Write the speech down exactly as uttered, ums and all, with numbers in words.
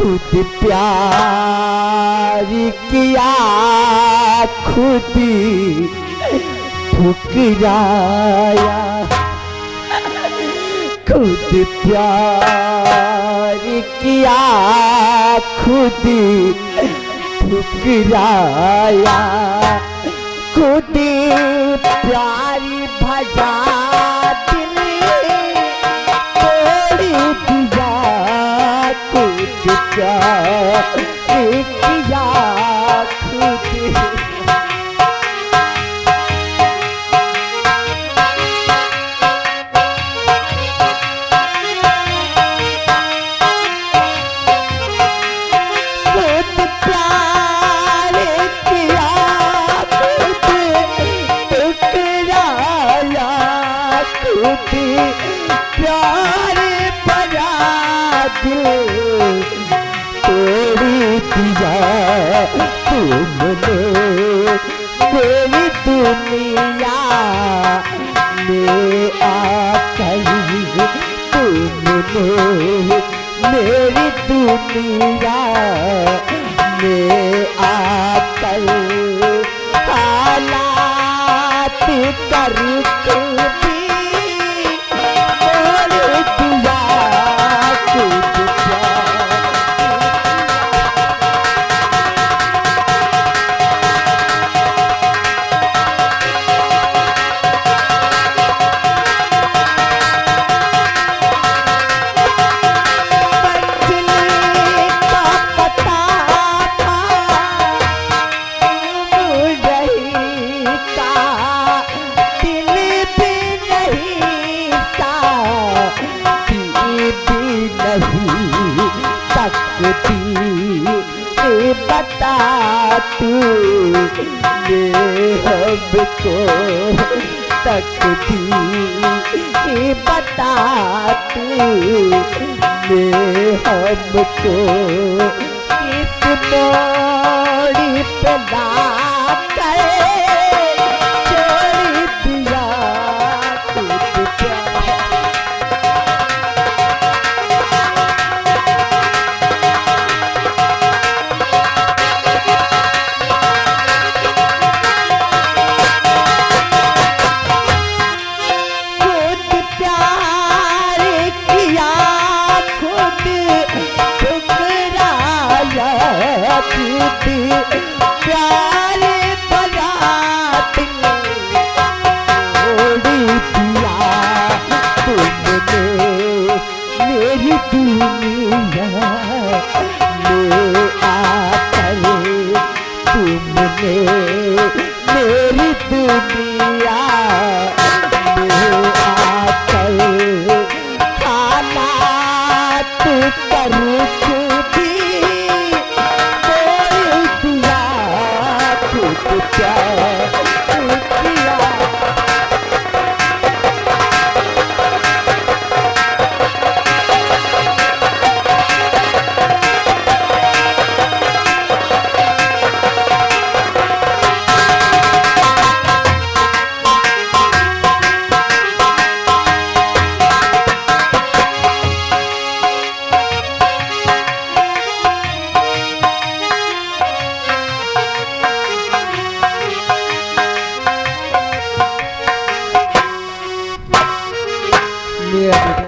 खुद प्यार किया, खुद ठुकराया। खुद प्यार किया, खुद ठुकराया। खुद प्यारी भजा दिल तोड़ दिया। खुद प्यार किया, खुद खुद प्यार किया, खुद ठुकराया। खुद प्यार भरा दिल तोड़ दिया तुमने। मेरी दुनिया में आकर तुमने, मेरी दुनिया में आकर हालात का रुख भी मोड़ दिया। खुद प्यार मंजिल का पता था, तुम रही का दिल भी नहीं, साथी भी नहीं, तकदीर बता तू ने हमको, तकदीर बता तू ने हमको, किस मोड़ पे लाकर छोड़ दिया खुद प्यार। खुद प्यार किया, खुद ठुकराया, खुद प्यार भरा दिल तोड़ दिया तुमने। मेरी दुनिया में आकर तुमने, मेरी दुनिया में आकर हालात का रुख भी मोड़ दिया। खुद प्यार किया।